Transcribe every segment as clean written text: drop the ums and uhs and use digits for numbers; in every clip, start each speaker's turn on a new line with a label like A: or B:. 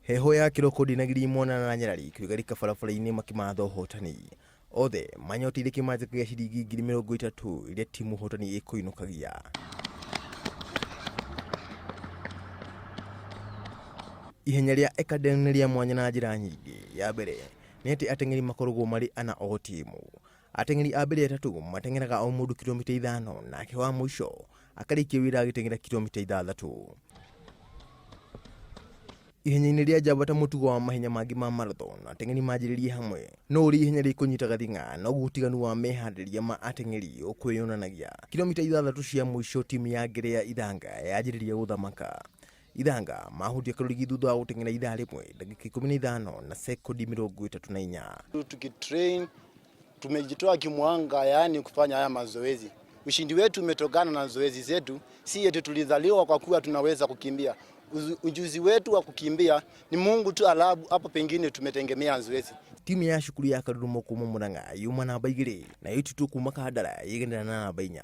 A: Heho ya kĩroko ndĩnagiria imwana na nyarari kwĩgarika barabara-inĩ makĩmatha ũhotani. Othe manyoteire kĩmanjĩka gĩa ciringi 30,000 iria timu hotani ĩkũinũkagia. Ihenya rĩa Ekaden nĩ rĩa mwanya na njĩra nyingĩ. Ya mbere nĩ atĩ ateng'eri makoragwo marĩ ana o timu. Ateng'eri a mbere atatũ mateng'eraga o mũndũ kilomita 5 nake wa mũico akarĩkia wĩra agĩteng'era kilomita 6. Ihenya-inĩ rĩa njamba ta mũtugo wa mahenya mangĩ ma marathon, ateng'eri manjĩrĩrie hamwe. No ũrĩa ihenya rĩkũnyita gathing'a, noguo ũtiganu wa meharĩrĩria ma ateng'eri ũkwĩyonanagia. Kilomita 6 cia mũico timu ya Ngere ya Ithanga yanjĩrĩria gũthamaka. Ithanga mahutia karũrigi thutha wa gũteng'era ithaa rĩmwe ndagĩka 15 na sekondi 34.
B: Tukitrain tumejitoa kimwanga, yaani kufanya haya mazoezi. Ushindi wetu umetokana na zoezi zetu, si eti tulizaliwa kwa kuwa tunaweza kukimbia. Ujuzi wetu wa kukimbia ni Mungu tu, alabu hapo pengine tumetegemea zoezi.
A: Timu ya cukuru ya Karurumo kuma Murang'a yuma namba 2 nayo Itutu kuma Kandara ĩgendera na namba 4.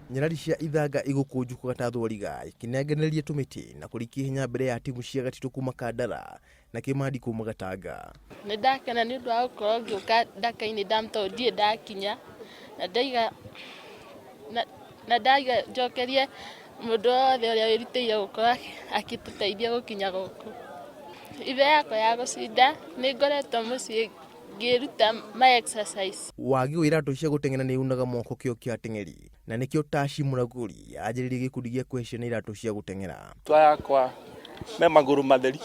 A: Nyarari cia Ithanga igũkũnjũkaga ta thwariga ikĩnengereria tũmĩtĩ na kũrikia ihenya mbere ya timu cia Gatitũ kuma Kandara na Kĩmandi kuma Gatanga.
C: Nĩ ndakena nĩ ũndũ wa gũkorwo ngĩũka Ndakainĩ Dam tondũ ndirĩ ndakinya na ndaiga na ndaiga njokerie mũndũ wothe ũrĩa wĩrutĩire gũkorwo akĩtũteithia gũkinya gũkũ. Ithe yakwa ya gũcinda nĩ ngoretwo mũciĩ ngĩruta my exercise.
A: Wagi wa iratũ cia gũteng'era nĩ unaga moko kĩo kĩa ateng'eri na nĩkĩo Tashi Mũragũri yanjĩrĩirie gĩkundi gĩa kũhe ciana iratũ cia gũteng'era.
D: Tua yakwa me magũrũ matheri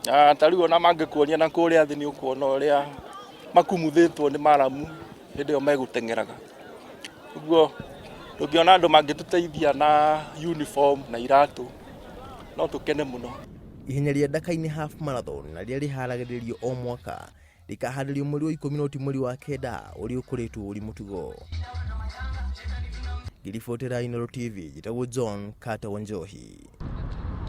D: na ta rĩu ona mangĩkuonia na kũrĩa thĩ nĩ ũkuona ũrĩa makumuthĩtwo nĩ maramu hĩndĩ ĩyo megũteng'eraga. Ũguo tũngĩona andũ mangĩtũteithia na uniform na iratũ no tũkene mũno.
A: Ihenya rĩa Ndakainĩ Half Marathon na rĩrĩa rĩharagĩrĩrio o mwaka rĩkaharĩrio mweri wa 10 no ti mweri wa 9 ũrĩa ũkoretwo ũrĩ mũtugo. Ngĩribotera Inooro TV, njĩtagwo John Carter Wanjohi.